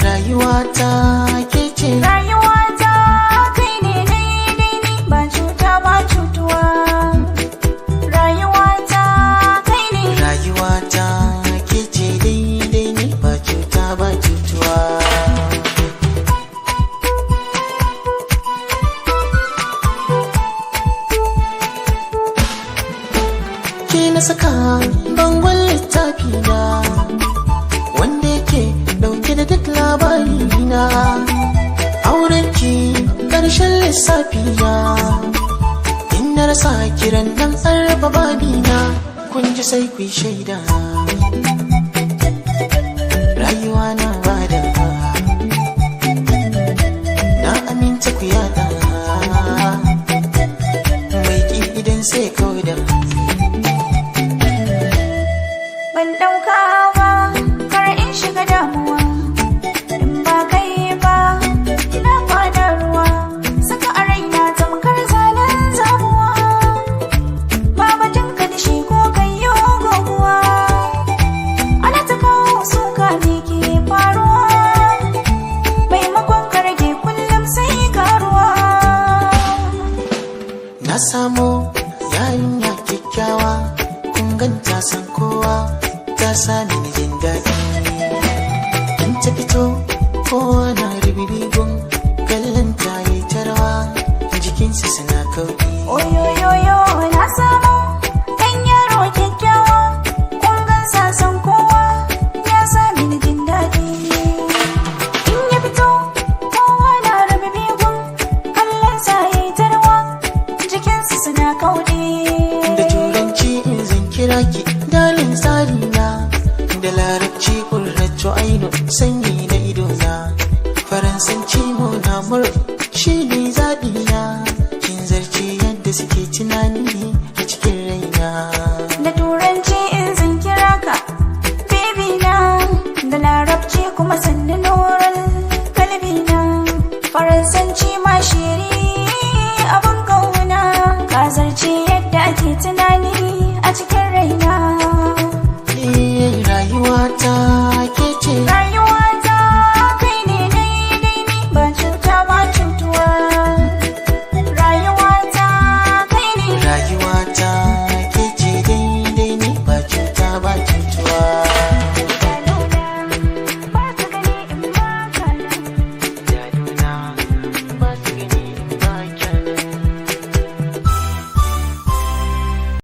Rayuwa ta ke ce. Rayuwata kai ne daidai ni, ba cuta ba cutuwa. Rayuwata kai ne. Rayuwata ke ce daidai ni, ba cuta ba cutuwa. Ke na saka bangon littafi na, wanda yake dauke da duk labari na. Aurenki karshen lissafi na, in na rasa kiran nan an raba babina. Kun ji sai ku yi shaida, rayuwa na bada, na aminta ku yada, mai ki idan sai kauda. Ban ɗauka ba, kar in shiga damuwa. In ba kai ba, na fada ruwa. Saka a raina tamkar zanen zabuwa. Ba batun ka da shi ko kai yo goguwa. Ana ta kawo suka, me ke faruwa? Maimakon ka rage, kullum sai karuwa. Na samo yarinya kyakkyawa, kun ganta san kowa, ta sami ni jin daɗi. In ta fito kowa na ribibigun kallon ta, yi ta rawa, jikinsa suna kauɗi. Oyoyoyo, na samu ɗan yaro kyakkyawa, kun gansa san kowa, ya sami ni jin daɗi. In ya fito kowa na rabe begun kallon sa, ya yi tarwa, jikinsa suna kauɗi. Da Turanci in zan kira ki, darling tsari na, da Larabci qurratu ainu, sanyi na ido na, Faransanci mon amour, shi ne.